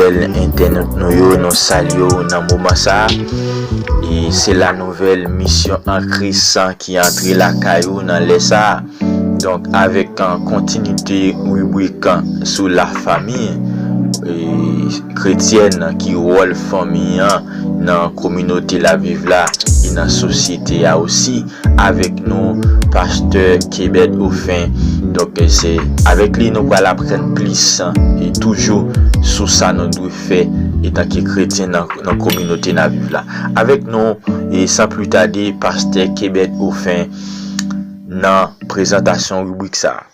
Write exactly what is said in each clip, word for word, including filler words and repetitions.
Fidèl entènot nou yo, nou salye w nan moman sa a. E se la nouvèl Misyon an Kris ki antre lakay ou nan lè sa a. Donk, avèk, an, kontinite ribrik, an, sou lafanmi, e, kretyèn, ki wòl fanmi an nan kominote Laviv la e nan sosyete a osi. Avèk nou, pastè Kebèt Ofen. Donk, se avèk li nou pral aprann plis, e toujou sou sa nou dwe fè etanke kretyen nan, nan kominote n ap viv la. Avèk nou, e san pli tade, pastè Kebèt Ofen nan prezantasyon ribrik sa a.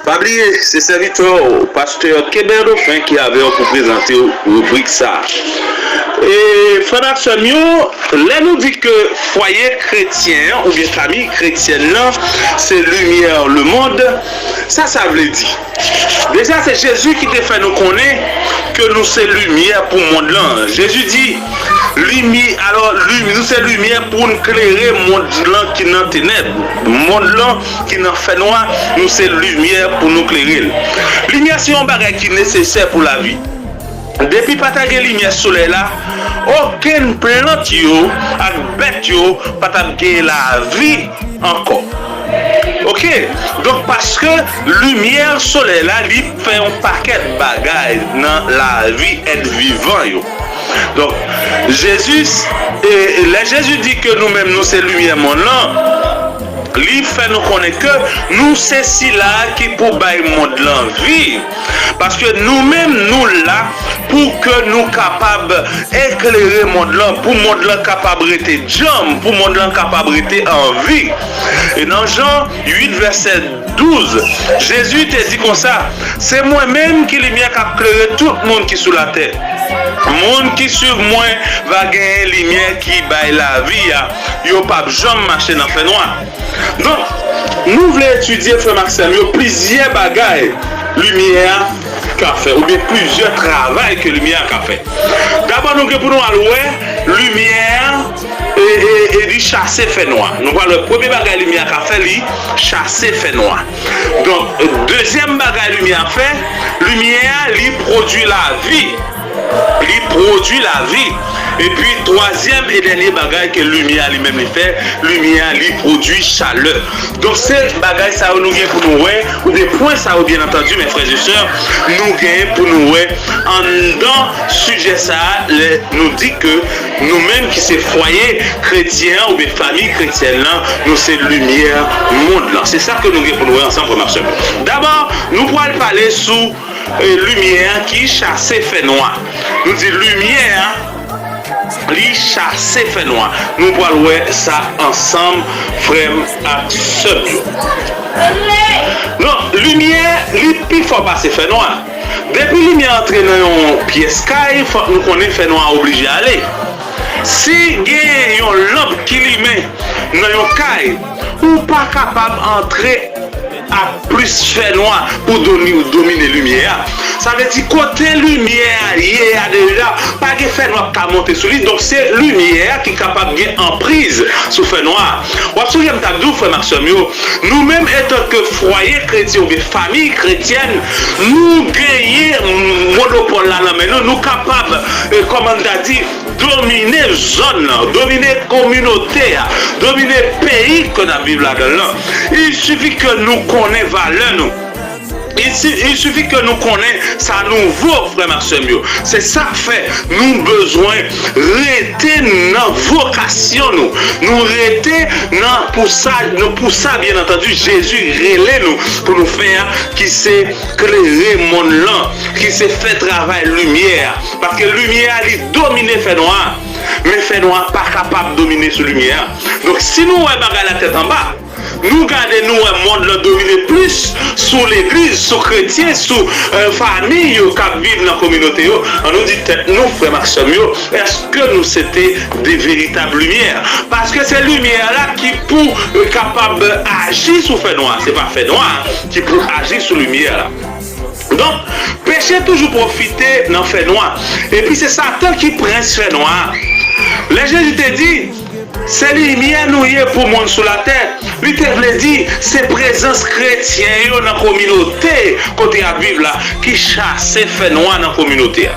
Pa bliye, se sèvitè w, pastè Kebèt Ofen ki avè w pou prezante w ribrik sa a. E, frè m ak sè m yo, lè nou di ke fwaye kretyen an oubyen fanmi kretyèn nan se limyè lemonn, sa sa vle di? Deja, se Jezi ki te fè nou konnen ke nou se limyè pou mond lan. Jezi di, limyè, alò, lim, nou se limyè pou n klere mond lan ki nan tenèb, mond lan ki nan fènwa, nou se limyè pou nou klere l. Limyè se yon bagay ki nesesè pou lavi. Depi pa ta gen limyè solèy la, okenn plant yo ak bèt yo pa t ap gen lavi ankò. Oke? Donk, paske limyè solèy la, li fè yon pakèt bagay nan lavi èt vivan yo. Donk, Jezi, e, lè Jezi di ke nou menm nou se limyè mond lan, li fè nou konnen ke nou se sila ki pou bay mond lan vi. Paske nou menm, nou la pou ke nou kapab eklere mond lan, pou mond lan kapab rete djanm, pou mond lan kapab rete an vi. E nan Jan uit, vèsè douz, Jezi te di konsa, se mwen menm ki limyè k ap klere tout moun ki sou latè. Moun ki suiv mwen va genyen limyè ki bay lavi a, yo p ap janm mache nan fènwa. Donk, nou vle etidye, frè m ak sè m yo, plizyè bagay limyè a ka fè, oubyen plizyè travay ke limyè a ka fè. Dabò, nou gen pou nou al wè limyè a, e, e, e li chase fènwa. Nou pral wè premye bagay limyè a ka fè, li chase fènwa. Donk, dezyèm bagay limyè a fè, limyè a, li pwodui lavi. Li pwodui lavi. Epi, twazyèm e dènye bagay ke limyè a li menm li fè, limyè a li pwodui chalè. Donk, se bagay sa yo nou gen pou nou wè, oubyen pwen sa yo, byen antandi, mes frères et sœurs, nou gen pou nou wè anndan sijè sa a, lè nou di ke nou menm ki se fwaye kretyen an oubyen fanmi kretyèn lan, nou se limyè mond lan. Se sa ke nou gen pou nou wè ansanm, frè m ak sè m. Dabò, nou pral pale sou e, limyè a ki chase fènwa. Nou di limyè a, li chase fènwa. Nou pral wè sa ansanm, frè m ak sè m yo. Non, limyè, li pi fò pase fènwa. Depi limyè antre nan yon pyès kay, fòk nou konnen fènwa a oblije ale. Si gen yon lanp ki limen nan yon kay, ou pa kapab antre ak plis fènwa pou doni-, domine limyè a. Sa vle di kote limyè a ye a deja, pa gen fènwa k ka monte sou li. Donk, se limyè a ki kapab gen anpriz sou fènwa a. W ap sonje m t ap di w, frè m ak sè m yo, nou menm, etanke fwaye kretyen oubyen fanmi kretyèn, nou genyen monopòl la nan men nou. Nou kapab, e, kòman n ta di, domine zòn nan, domine kominote a, domine peyi ke n ap viv ladan l lan. Il sifi ke nou konnen valè nou. Il si-, il sifi ke nou konnen sa nou vo, frè m ak sè m yo. Se sa k fè nou bezwen rete nan vokasyon nou. Nou rete nan pou sa, nou pou sa, byen antandi, Jezi rele nou pou nou fè a, ki se klere monn lan, ki se fè travay limyè a. Paske limyè a, li domine fènwa a. Men fènwa a pa kapab domine sou limyè a. Donk, si nou wè bagay la tèt anba, nou gade, nou wè mond lan domine plis sou legliz, sou kretyen, sou, e, fanmi yo k ap viv nan kominote yo, ann nou di tèt nou, frè m ak sè m yo, èske nou se te de veritab limyè? Paske se limyè a la ki pou, e, kapab aji sou fènwa a. Se pa fènwa a ki pou aji sou limyè a la. Donk, peche toujou pwofite nan fènwa. Epi se Satan ki prens fènwa a. Lè Jezi te di, se limyè nou ye pou moun sou latè, li te vle di, se prezans kretyen yo nan kominote kote y ap viv la ki chase fènwa nan kominote a.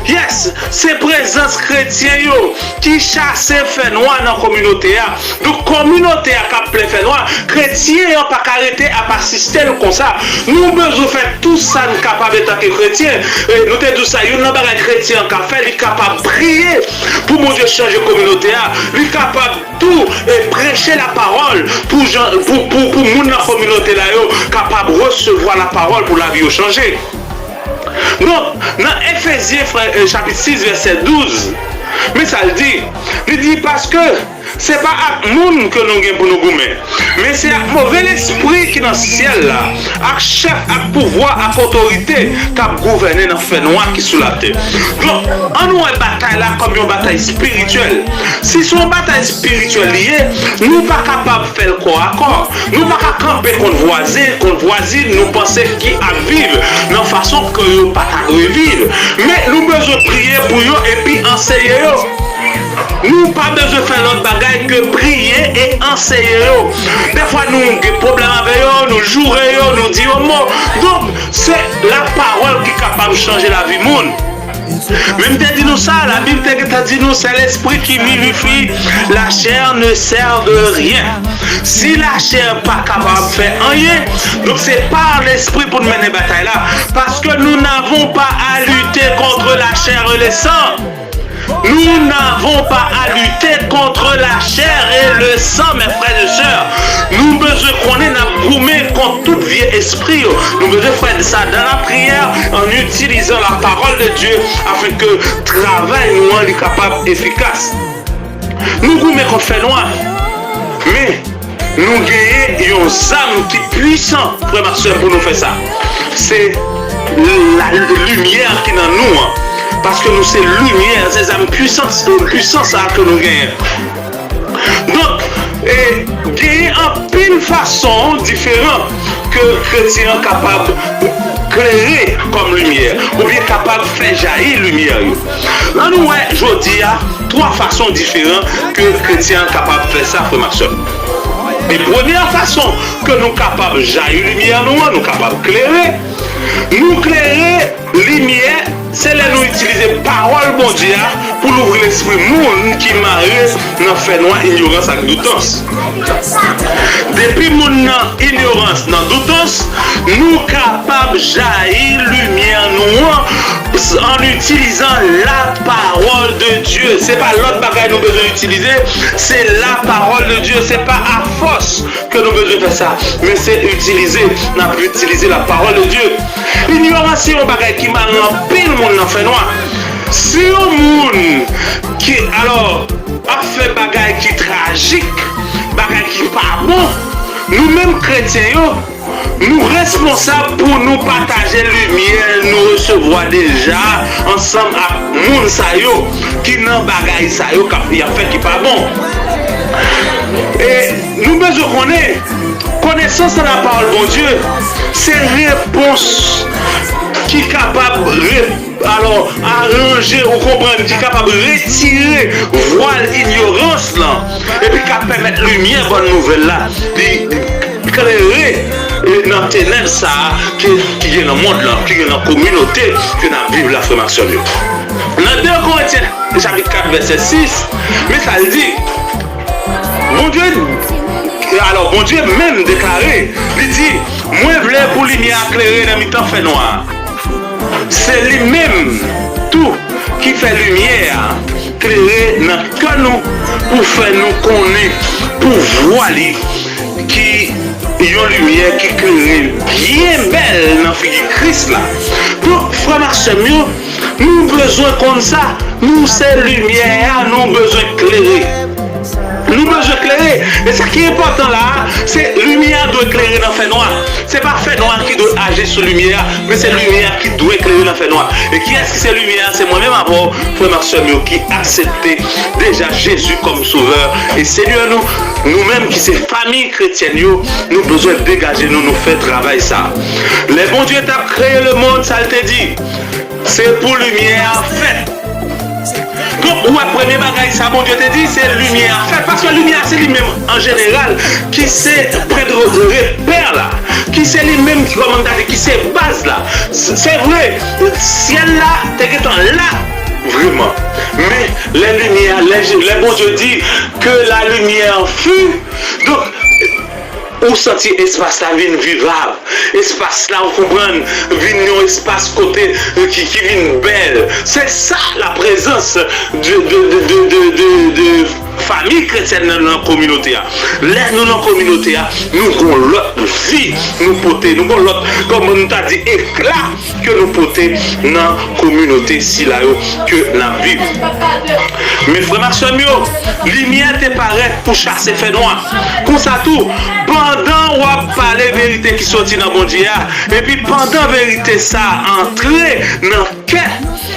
Yes, se prezans kretyen yo ki chase fènwa nan kominote a. Donk, kominote a k ap plen fènwa, kretyen an pa ka rete ap asiste l konsa. Nou bezwen fè tou sa n kapab antanke kretyen. E nou te di w sa, youn nan bagay kretyen an ka fè, li kapab priye pou Bondye chanje kominote a. Li kapab tou e preche lapawòl pou, jan, pou, pou, pou moun nan kominote la yo kapab resevwa lapawòl pou lavi yo chanje. Donk, nan Efezyen, frè, e, chapit sis, vèsè douz, men sa l di. Li di, paske se pa ak moun ke nou gen pou nou goumen, men se ak move lespri ki nan syèl la, ak chèf, ak pouvwa, ak otorite k ap gouvène nan fènwa ki sou latè. Donk, ann wè batay la kòm yon batay espirityèl. Si se yon batay espirityèl li ye, nou pa kapab fè l kò a kò. Nou pa ka kanpe kont vwazen, kont vwazin nou panse ki ap viv nan fason ke yo pa ta dwe viv. Men nou bezwen priye pou yo epi anseye yo. Nou pa bezwen fè lòt bagay ke priye e anseye yo. Dèfwa nou gen pwoblèm avè yo, nou joure yo, nou di yo mo. Donk, se lapawòl ki kapab chanje lavi moun. Men m te di nou sa, Labib te gentan di nou, c'est l'esprit qui vivifie, la chair ne sert de rien. Si lachè pa kapab fè anyen, donk se pa lespri pou n mennen batay la. Paske nous n'avons pas à lutter contre la chair et le sang. Nous n'avons pas à lutter contre la chair et le sang, mes frères et sœurs. Nou bezwen konnen n ap goumen kont tout vye espri yo. Nou bezwen fè sa dans la prière, en utilisant la parole de Dieu, afin que travay nou an li kapab efikas. Nou goumen kont fènwa. Men, nou genyen yon zam ki pwisan, frè m ak sè m, pou nou fè sa. Se la limyè ki nan nou an. Paske nou se limyè, se zam pwisan, pwisan sa a ke nou genyen. Donk, e, genyen anpil fason diferan ke kretyen an kapab klere kòm limyè, oubyen kapab fè jayi limyè yo. Ann nou wè jodi a twa fason diferan ke kretyen an kapab fè sa, frè m ak sè m. E premyè fason ke nou kapab jayi limyè nou an, nou kapab klere, nou klere, limyè, se lè nou itilize pawòl Bondye a pou louvri lespri moun ki mare nan fènwa, inyorans ak doutans. Depi moun nan inyorans, nan doutans, nou kapab jayi limyè nou an en utilisant la parole de Dieu. Se pa lòt bagay nou bezwen itilize, se la parole de Dieu. Se pa afòs ke nou bezwen fè sa, men se itilize, n ap itilize la parole de Dieu. Inyorans se yon bagay ki mare anpil moun nan fènwa. Si yon moun ki, alò, ap fè bagay ki trajik, bagay ki pa bon, nou menm kretyen yo, nou responsab pou nou pataje limyè nou resevwa deja ansanm ak moun sa yo ki nan bagay sa yo k ap, y ap fè ki pa bon. E nou bezwen konnen, konesans nan lapawòl Bondye se repons ki kapab re-, alò, aranje, ou konprann, ki kapab retire vwal inyorans lan, epi k ap pèmèt limyè bòn nouvèl la li klere, e, nan tenèb sa a ke, ki gen nan mond lan, ki gen nan kominote ke n ap viv la, frè m ak sè m yo. Nan de Korentyen chapit kat vèsè sis, men sa l di, Bondye, alò, Bondye menm deklare, li di, mwen vle pou limyè a klere nan mitan fènwa a. Se li menm tou ki fè limyè a klere nan kè nou pou fè nou konnen pouvwa li ki yon limyè ki klere byen bèl nan figi Kris la. Donk, frè m ak sè m yo, nou bezwen konn sa. Nou se limyè a, nou bezwen klere. Nou bezwen klere. E sa ki enpòtan la a, se limyè a dwe klere nan fènwa. Se pa fènwa ki dwe aji sou limyè a, men se limyè a ki dwe klere nan fènwa. E kiyès ki se limyè a? Se mwen menm avè w, frè m ak sè m yo, ki aksepte deja Jezi kòm Sovè e Senyè nou. Nou menm ki se fanmi kretyèn yo, nou bezwen degaje nou, nou fè travay sa a. Lè Bondye t ap kreye lemonn, sa l te di? Se pou limyè a fèt. Donk, ou wè, premye bagay sa Bondye te di, se limyè a fèt. Paske limyè a se li menm, an jeneral, ki se pwen de repè la, ki se li menm ki, kòman m ta di, ki se baz la. Se vre, syèl la te gentan la Vrèman. Men, lè limyè, lè, lè Bondye di que la lumière fut, donk, ou santi espas la vin vivab. Espas la, ou konprann, vin yon espas kote, eh, ki, ki vin bèl. Se sa la prezans de, de, de, de, de, de, de fami kretyèn nan, nan kominote a. Lè nou nan kominote a, nou gon lòt vi nou pote, nou gon lòt, kòman nou ta di, ekla ke nou pote nan kominote sila yo ke n ap viv. Men frè m ak sè m yo, limyè te parèt pou chase fènwa. Konsa tou, pandan w ap pale verite ki soti nan Bondye a, epi pandan verite sa a antre nan kè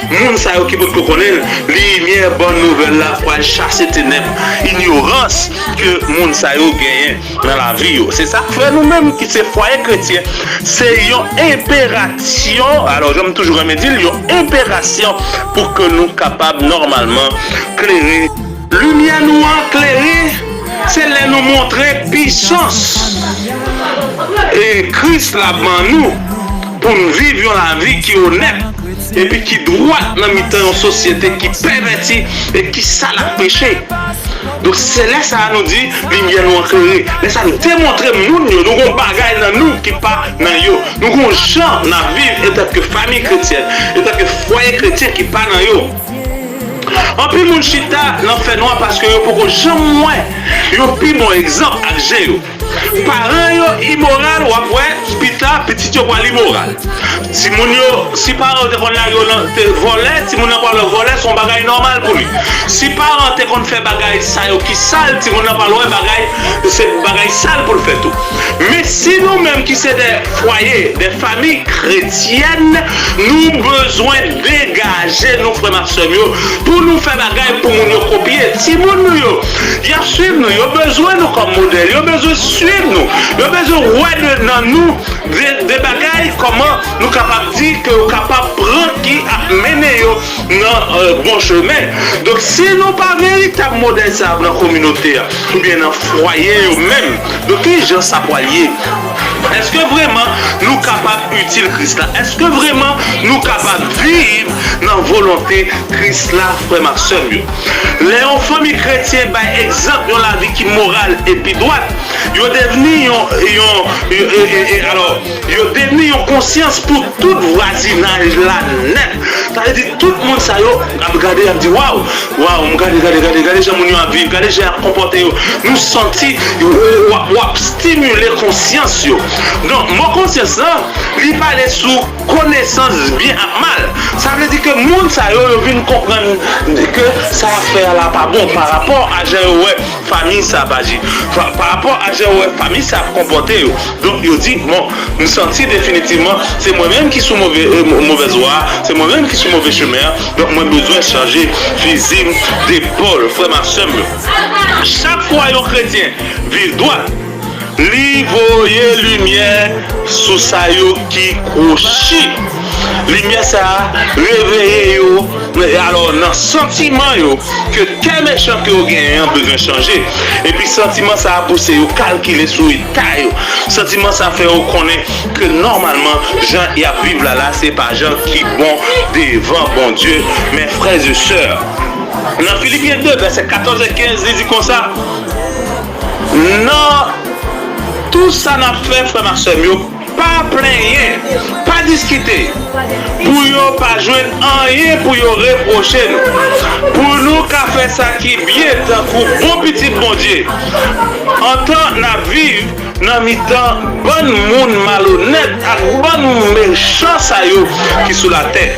moun sa yo ki potko konnen l, limyè bòn nouvèl la pral chase tenèb, inyorans ke moun sa yo genyen nan lavi yo. Se sa k fè nou menm ki se fwaye kretyen, se yon enperasyon, alò, jan m toujou renmen di l, yon enperasyon pou ke nou kapab nòmalman klere. Limyè nou an klere, se lè nou montre pisans e Kris la ban nou pou n viv yon lavi ki onèt epi ki dwat nan mitan yon sosyete ki pèvèti e ki sal ak peche. Donk, se lè sa a nou di limyè nou an klere. Lè sa a nou demontre moun yo, nou gon bagay nan nou ki pa nan yo. Nou gon jan n ap viv etanke fanmi kretyèn, etanke fwaye kretyen ki pa nan yo. Anpil moun chita nan fènwa paske yo poko janm wè yon pi bon egzanp ak je yo. Paran yo imoral, w ap wè pita pitit yo pral imoral. Timoun yo, si paran yo te konn lage yo nan te vòlè, timoun nan pral wè vòlè se yon bagay nòmal pou li. Si paran te konn fè bagay sa yo ki sal, timoun nan pral wè bagay, se bagay sal pou l fè tou. Men si nou menm ki se de fwaye, de fanmi kretyèn, nou bezwen degaje nou, frè m ak sè m yo, pou nou fè bagay pou moun yo kopye. Timoun nou yo, y ap swiv nou, yo bezwen nou kòm modèl, yo bezwen swiv nou, yo bezwen wè de, nan nou de, de bagay, kòman nou kapab di ke yo kapab pran ki ap mennen yo nan, euh, bon chemen. Donk, si nou pa veritab modèl sa a nan kominote a, oubyen nan fwaye yo menm, donk ki jan sa pral ye? Èske vrèman nou kapab itil Kris la? Èske vrèman nou kapab viv nan volonte Kris la, frè m ak sè m yo? Lè yon fanmi kretyen bay egzanp yon lavi ki moral epi dwat, yo devni yon, yon, e, e, e, e, alò, yo devni yon konsyans pou tout vwazinaj la nèt. Sa vle di, tout moun sa yo ap gade, y ap di, waw, waw, m gade, gade, gade, gade jan moun yo ap viv, gade jan y ap konpòte yo. Nou santi, w, w, w ap stimile konsyans yo. Donk, mo konsyans lan, li pale sou konesans byen ak mal. Sa vle di ke moun sa yo, yo vin konprann ke sa y ap fè a la pa bon pa rapò a jan yo wè fanmi sa ap aji. Pa, pa rapò a jan yo wè fanmi sa ap konpòte yo. Donk, yo di, bon, m santi definitivman, se mwen menm ki sou move, eh, mo-, movèz vwa a, se mwen menm ki sou move chemen an, donk mwen bezwen chanje fizi m depòl, frè m ak sè m yo. Chak fwa yon kretyen viv dwat, li voye limyè sou sa yo ki kwochi. Limyè sa a reveye yo, alò, nan santiman yo, ke kè mechan ke yo genyen an bezwen chanje. Epi santiman sa a pouse yo kalkile sou eta yo. Santiman sa a fè yo konnen ke nòmalman, jan y ap viv la la, se pa jan ki bon devan Bondye. Men frè e sè, nan Filipyen de, vèsè katòz e kenz, li di konsa, nan tout sa n ap fè, frè m ak sè m yo, pa plenyen, pa diskite, pou yo pa jwenn anyen pou yo repwoche nou, pou nou ka fè sa ki byen tankou bon pitit Bondye, antan n ap viv nan mitan bann moun malonèt ak bann moun mechan sa yo ki sou latè.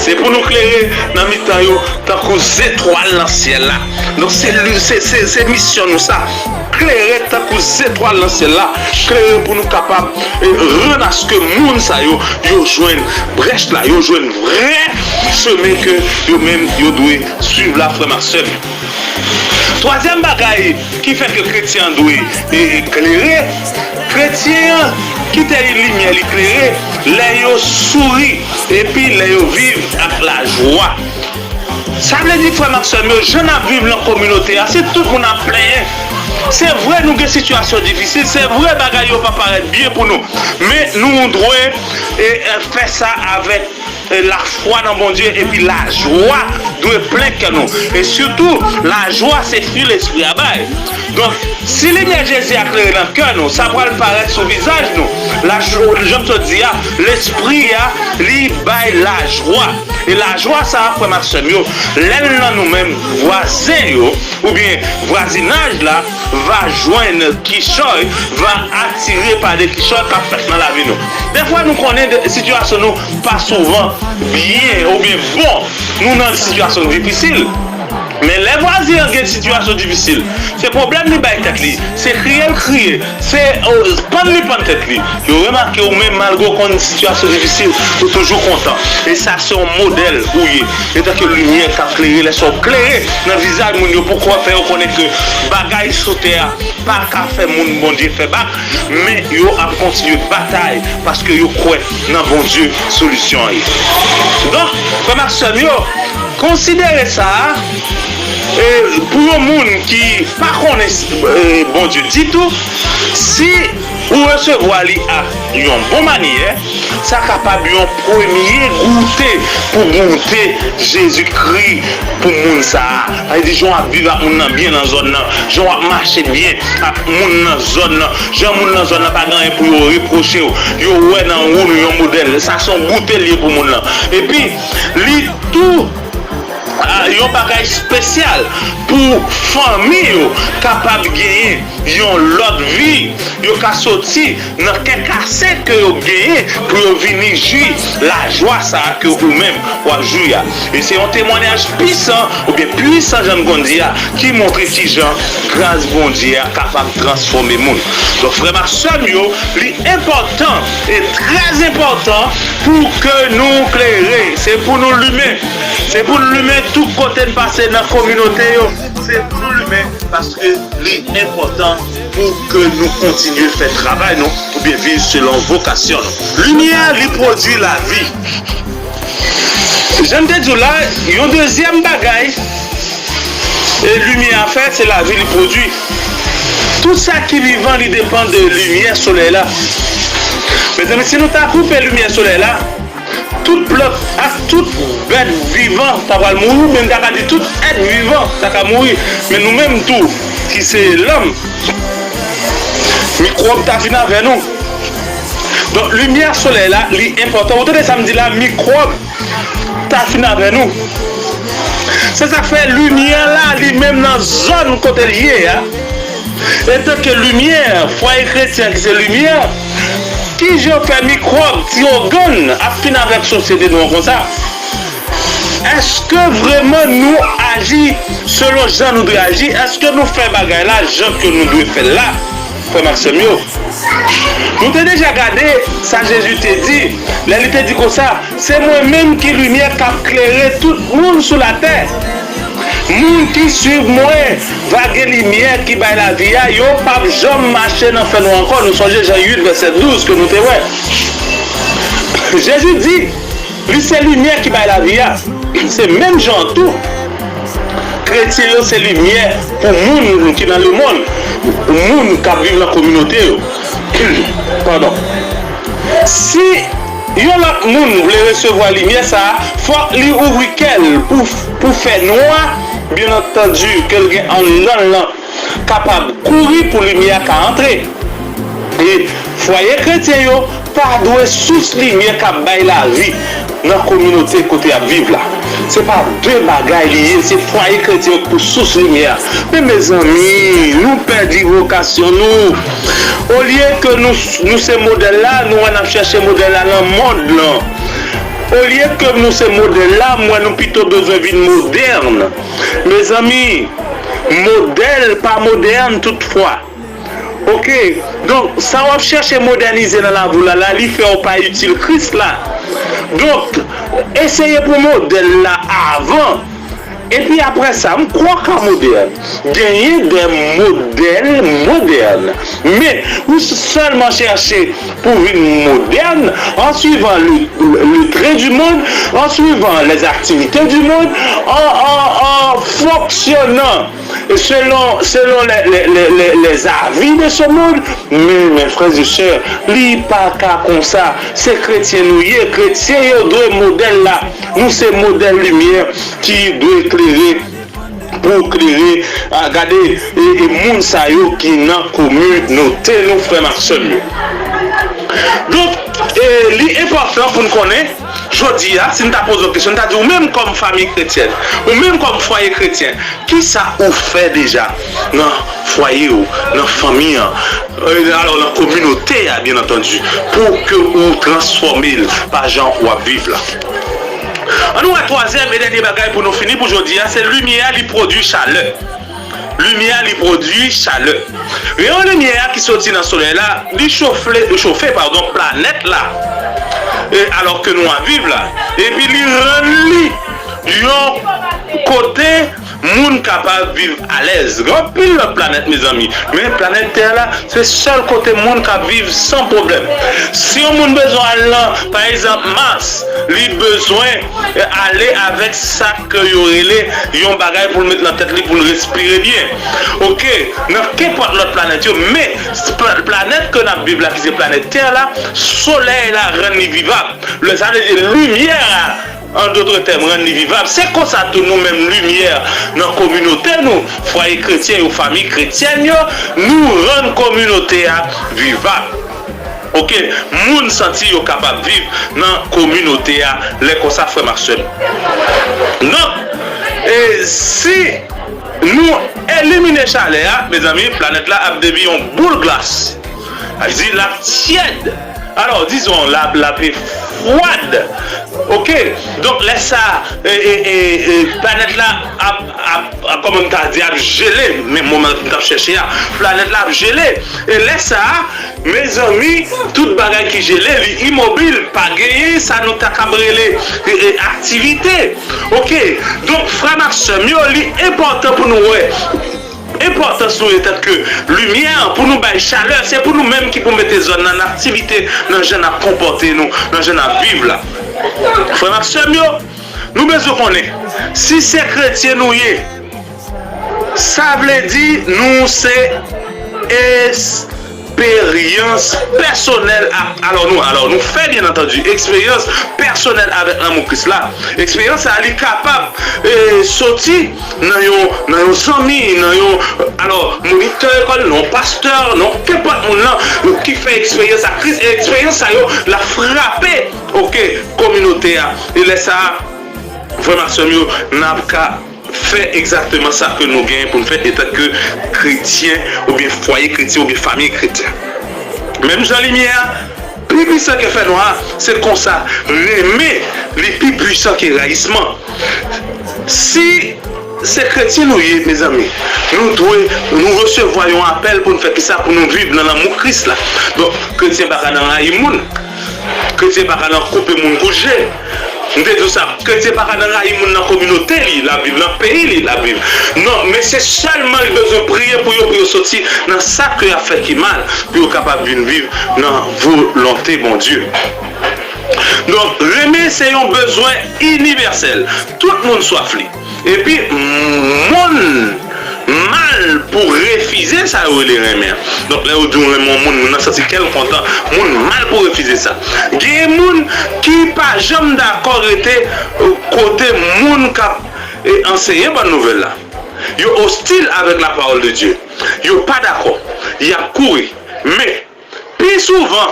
Se pou nou klere nan mitan yo tankou zetwal nan syèl la. Donk, se, se, se, se misyon nou sa. Klere tankou zetwal nan syèl la. Klere pou nou kapab, eh, rann aske moun sa yo, yo jwenn brèch la, yo jwenn vrè chemen ke yo menm yo dwe swiv la, frè m ak sè m. Twazyèm bagay ki fè ke kretyen an dwe, eh, klere, kretyen an kite limyè li klere lè yo souri epi lè yo viv ak lajwa. Sa vle di, frè m ak sè m yo, jan n ap viv nan kominote a, si tout moun ap plenyen, se vre nou gen sitiyasyon difisil, se vre bagay yo pa parèt byen pou nou, men nou dwe, e, e, fè sa avèk e, lafwa nan Bondye, epi lajwa dwe plen kè nou. E sitou, lajwa se fwi Lespri a bay. Donk, si limyè Jezi a klere nan kè nou, sa pral parèt sou vizaj nou. Lajwa, jan m sot di a, Lespri a, li bay lajwa. E lajwa sa a, frè m ak sè m yo, lè l nan nou menm, vwazen yo, oubyen vwazinaj la, va jwenn kichòy, va atire pa de kichòy k ap fèt nan lavi nou. Dèfwa nou konnen de, sitiyasyon nou pa souvan byen oubyen bon. Nou nan sitiyasyon difisil. Men lè vwazen an gen sitiyasyon difisil, se pwoblèm li bay tèt li, se kriye l kriye, se, o, pann li pann tèt li. Yo remake ou menm, malgre w konn sitiyasyon difisil, ou toujou kontan. E sa se yon modèl ou ye. Etanke limyè k ap klere, lè sa w klere nan vizaj moun yo, pou kwè fè yo konnen ke bagay sou tè a pa ka fè moun Bondye fè bak, men yo ap kontinye batay paske yo kwè nan Bondye solisyon an ye. Donk, frè m ak sè m yo, konsidere sa a, e, pou yon moun ki pa konnen, e, Bondye ditou, si ou resevwa li ak yon bon manyè, sa kapab yon premye goute pou bonte Jezikri pou moun sa a. Sa vle di, jan w ap viv ak moun nan byen nan zòn nan, jan w ap mache byen ak moun nan zòn nan, jan moun nan zòn nan pa gen anyen pou yo repwoche w, yo wè nan ou nou yon modèl. Sa se yon goute l ye pou moun nan. Epi, li tou, a, yon bagay espesyal pou fanmi yo kapab genyen yon lòt vi, yo ka soti nan kè kase ke yo genyen pou yo vini jwi lajwa sa a ke ou menm w ap jwi a. E se yon temwayaj pwisan, oubyen pwisan, jan n konn di a, ki montre kijan gras Bondye a kapab transfòme moun. Donk, frè m ak sè m yo, li enpòtan, e trè enpòtan, pou ke nou klere. Se pou nou limen. Se pou n limen tout kote n pase nan kominote yo. Se pou nou limen paske li enpòtan pou ke nou kontinye fè travay nou oubyen viv selon vokasyon nou. Limyè, li pwodui lavi. Jan m te di w la, yon dezyèm bagay, e limyè a fè, se lavi li pwodui. Tout sa ki vivan, li depann de limyè solèy la. Mezanmi, si nou ta koupe limyè solèy la, tout plant ak tout bèt vivan ta pral mouri, oubyen m ta ka di tout èt vivan ta ka mouri. Men nou menm tou, ki se lòm, mikwòb ta fin avè nou. Donk, limyè solèy la, li enpòtan. Ou tande sa m di la, mikwòb ta fin avè nou. Se sa k fè limyè la, li menm nan zòn kote l ye a, etanke limyè, fwaye kretyen ki se limyè, kijan fè mikwòb, ti ogàn ap fin avèk sosyete nou an konsa? Èske vrèman nou aji selon jan nou dwe aji? Èske nou fè bagay la jan ke nou dwe fè l la? Frè m ak sè m yo, nou te deja gade sa Jezi te di, lè li te di konsa, se mwen menm ki limyè k ap klere tout moun sou latè. Moun ki swiv mwen va gen limyè ki bay lavi a, yo p ap janm mache nan fènwa ankò. Nou sonje Jan uit, vèsè douz ke nou te wè. Jezi di, li se limyè ki bay lavi a. Se menm jan an tou, kretyen yo se limyè pou moun ki nan lemonn, pou moun k ap viv nan kominote yo. Padon. Si yon lòt moun vle resevwa limyè sa a, fòk li ouvri kè l pou, pou fènwa, byen antandi, ke l gen anndan l lan kapab kouri pou limyè a ka antre. E fwaye kretyen yo pa dwe sous limyè k ap bay lavi nan kominote kote y ap viv la. Se pa de bagay li ye, se fwaye kretyen yo k pou sous limyè a. Men mezanmi, nou pèdi vokasyon nou. Olye ke nou, nou se modèl la, nou wè n ap chèche modèl la nan mond lan. Olye ke nou se modèl la, m wè nou pito bezwen vin modèn. Mezanmi, modèl pa modèn toutfwa. Oke, donk, sa w ap chèche modènize nan lavi w la, la, li fè w pa itil Kris la. Donk, eseye pou modèl la avan. Epi apre sa, m kwè w ka modèn. Genyen de modèl modèn. Men, ou sèlman chèche pou vin modèn an suivant le, le, le trait du monde, en suivant les activités du monde, en, en, en fonctionnant E selon, selon les, les, les, les, les avis de ce monde, men, men frè e sè, li pa ka konsa. Se kretyen nou ye, kretyen yo dwe modèl la. Nou se modèl limyè ki dwe klere pou klere, a, gade, e, e moun sa yo ki nan kominote nou, frè m ak sè m yo. Donk, e, li enpòtan pou n konnen, jodi a, si n ta poze w kesyon, n ta di w menm kòm fanmi kretyèn, ou menm kòm fwaye kretyen, kisa ou fè deja nan fwaye w, nan fanmi an, e, alò nan kominote a, byen antandi, pou ke ou transfòme l pa jan w ap viv la? Ann nou wè twazyèm e dènye bagay pou nou fini pou jodi a, se limyè a li pwodui chalè. Limyè a li pwodui chalè. Reyon limyè a ki soti nan solèy la, li chofe, chofe, padon, planèt la. E alò ke nou ap viv la. Epi li rann li yon kote moun kapab viv alèz. Gen anpil lòt planèt, mezanmi. Men planèt tè la, se sèl kote moun ka viv san pwoblèm. Si yon moun bezwen al nan, pa egzanp, Mas, li bezwen, e, ale avèk sa ke yo rele yon bagay pou l met nan tèt li pou l respire byen. Oke, nan kenpòt lòt planèt yo, men pla-, planèt ke n ap viv la, ki se planèt tè la, solèy la rann li vivab. Lè sa vle di limyè a, an dòt tèm, rann li vivab. Se konsa tou nou menm limyè nan kominote nou, fwaye kretyen yo, fanmi kretyèn yo, nou rann kominote a vivab. Oke, moun santi yo kapab viv nan kominote a lè konsa, frè m ak sè m. Donk, e si nou elimine chalè a, mezanmi, planèt la ap devyen yon boul glas. Sa vle di l ap tyèd. Alò, dizon, l ap, l ap fwad. Oke? Donk, lè sa, e, e, e, e, planèt la ap, ap, ap, kòman m ta di, ap jele. Men mo m t ap chèche a. Planèt la ap jele. E lè sa, mezanmi, tout bagay ki jele, li imobil, pa genyen sa nou ta kab rele, e, e, aktivite. Oke? Donk, frè m ak sè m yo, li enpòtan pou nou wè enpòtans nou etanke limyè an, pou nou bay chalè, se pou nou menm ki pou mete zòn nan aktivite, nan jan n ap konpòte nou, nan jan n ap viv la. Frè m ak sè m yo, nou bezwen konnen, si se kretyen nou ye, sa vle di nou se es-, eksperyans pèsonèl ak, alò nou, alò nou fè, byen antandi, eksperyans pèsonèl avèk lanmou Kris la. Eksperyans sa a, li kapab, e, soti nan yon, nan yon zanmi, nan yon, alò, monitè lekòl, nan yon pastè, nan kenpòt moun nan, ki fè eksperyans ak Kris, e eksperyans sa yo, l ap frape, oke, kominote a. E lè sa a, frè m ak sè m yo, n ap ka fè egzakteman sa ke nou genyen pou n fè etanke kretyen, oubyen fwaye kretyen, oubyen fanmi kretyen. Menm jan limyè a pi pwisan ke fènwa a, se konsa, renmen li pi pwisan ke rayisman. Si se kretyen nou ye, mezanmi, nou dwe, nou resevwa yon apèl pou n fè kisa? Pou nou viv nan lanmou Kris la. Donk, kretyen pa ka nan rayi moun. Kretyen pa ka nan koupe moun kout je. M te di w sa, kretyen pa ka nan rayi moun nan kominote li, l ap viv, nan peyi li, l ap viv. Non, men se sèlman li bezwen priye pou yo, pou yo soti nan sa ke y ap fè ki mal, pou yo kapab vin viv nan volonte Bondye. Donk, renmen se yon bezwen inivèsèl. Tout moun swaf li. Epi, moun mal pou refize sa yo rele renmen an. Donk, lè yo di w renmen yon moun, moun nan santi kè l kontan. Moun mal pou refize sa. Genyen moun ki pa janm dakò rete, e, kote moun k ap, e, anseye bòn nouvèl la. Yo ostil avèk la parole de Dieu. Yo pa dakò. Y ap kouri. Men, pi souvan,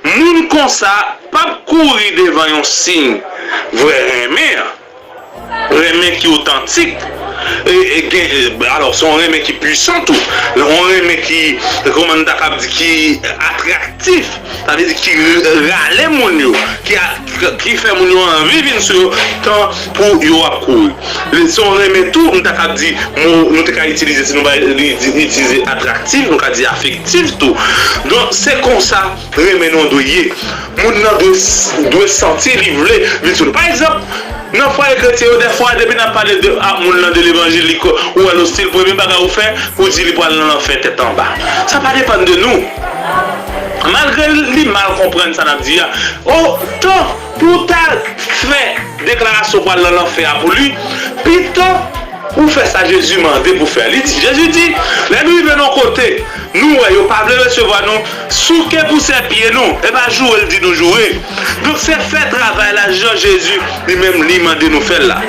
moun konsa p ap kouri devan yon siy vrè renmen an. Renmen ki otantik. E, e gen, e, alò, se yon renmen ki pwisan tou. Yon renmen ki, kòman n ta kab di, ki atraktif. Sa vle di ki rale moun yo, ki a, ki fè moun yo anvi vin sou yo, tan pou yo ap kouri. Se yon renmen tou, m ta kab di, mo, nou te ka itilize, si nou pa itilize atraktif, nou ka di afektif tou. Donk, se konsa renmen nou dwe ye. Moun nan dwe, dwe santi li vle vin sou nou. Pa egzanp, nan fwaye kretyen yo, dèfwa, depi n ap pale de, a moun nan de levanjil, li ko-, ou wè l ostil, premye bagay ou fè, ou di li pral nan lanfè tèt anba. Sa pa depann de nou. Malgre li mal konprann sa n ap di a, otan pou w ta fè deklarasyon pral nan lanfè a pou li, pito Ou fè sa Jezi mande pou fè. Li di, Jezi di, lè nou rive nan kote, nou wè yo pa vle resevwa nou, souke pousè pye nou, e pa joure l di nou joure. Donk se fè travay la jan Jezi li menm li mande nou fè l la.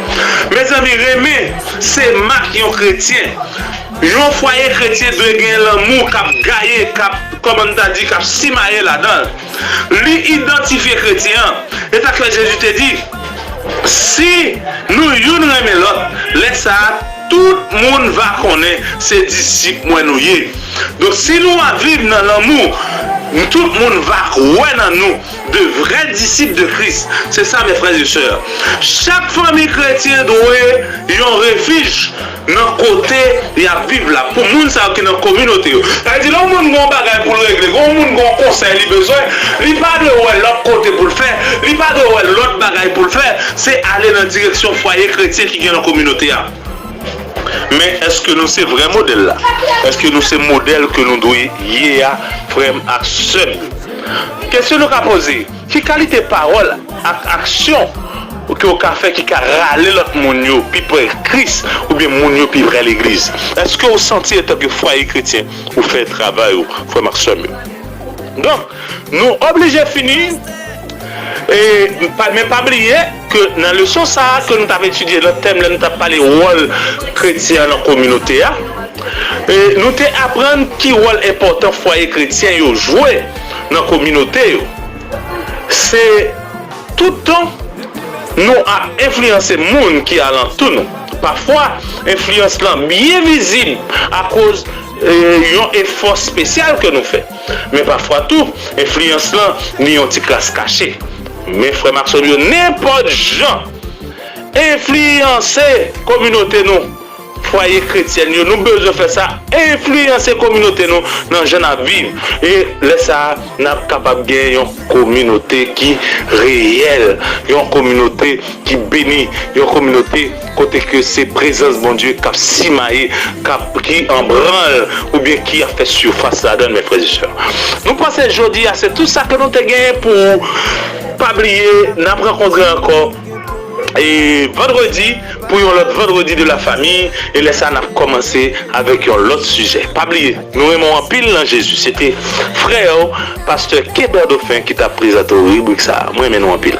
Mezanmi, renmen se mak yon kretyen. Yon fwaye kretyen dwe gen lanmou k ap gaye, k ap, kòman n ta di, k ap simaye ladan l. Li idantifye kretyen an. E sa k fè Jezi te di, si nou youn renmen lòt, lè sa a, tout moun va konnen se disip mwen nou ye. Donk, si nou ap viv nan lanmou, tout moun va wè nan nou de vrè disip de Kris. Se sa, mes frères et sœurs. Chak fanmi kretyen dwe yon refij nan kote y ap viv la, pou moun sa yo ki nan kominote yo. Sa vle di, lè yon moun gen yon bagay pou l regle, gen yon moun gen yon konsèy li bezwen, li pa dwe wè lòt kote pou l fè, li pa dwe wè lòt bagay pou l fè, se ale nan direksyon fwaye kretyen ki gen nan kominote a. Men èske nou se vrè modèl la? Èske nou se modèl ke nou dwe ye a, frè m ak sè m? Kesyon nou ka poze, ki kalite pawòl ak aksyon ke w ka fè ki ka rale lòt moun yo pi pre Kris oubyen moun yo pi pre legliz? Èske w santi antanke fwaye kretyen ou fè travay ou, frè m ak sè m yo? Donk, nou oblije fini. E, pa, men pa bliye ke nan leson sa a ke nou t ap etidye nan tèm lè nou t ap pale wòl kretyen an nan kominote a, e, nou te aprann ki wòl enpòtan fwaye kretyen yo jwe nan kominote yo. Se tout tan nou ap enfliyanse moun ki alantou nou. Pafwa, enfliyans lan byen vizib akoz, e, yon efò espesyal ke nou fè. Men pafwa tou, enfliyans lan ni yon ti kras kache. Men frè m ak sè m yo, nenpòt jan, enfliyanse kominote nou, fwaye kretyen yo, nou bezwen fè sa, enfliyanse kominote nou nan jan n ap viv. E lè sa a, n ap kapab gen yon kominote ki reyèl, yon kominote ki beni, yon kominote kote ke se prezans Bondye k ap simaye, k ap, ki an branl, oubyen ki ap fè sifas ladan l, mes frères et sœurs. Nou panse jodi a se tout sa ke nou te genyen pou ou. Pa bliye, n ap rankontre ankò e vandredi pou yon lòt Vandredi de la Famille, e lè sa n ap kòmanse avèk yon lòt sijè. Pa bliye, nou renmen w anpil nan Jezi. Se te frè w, pastè Keber Dauphin ki t ap prezante w ribrik sa a. Mwen renmen nou anpil.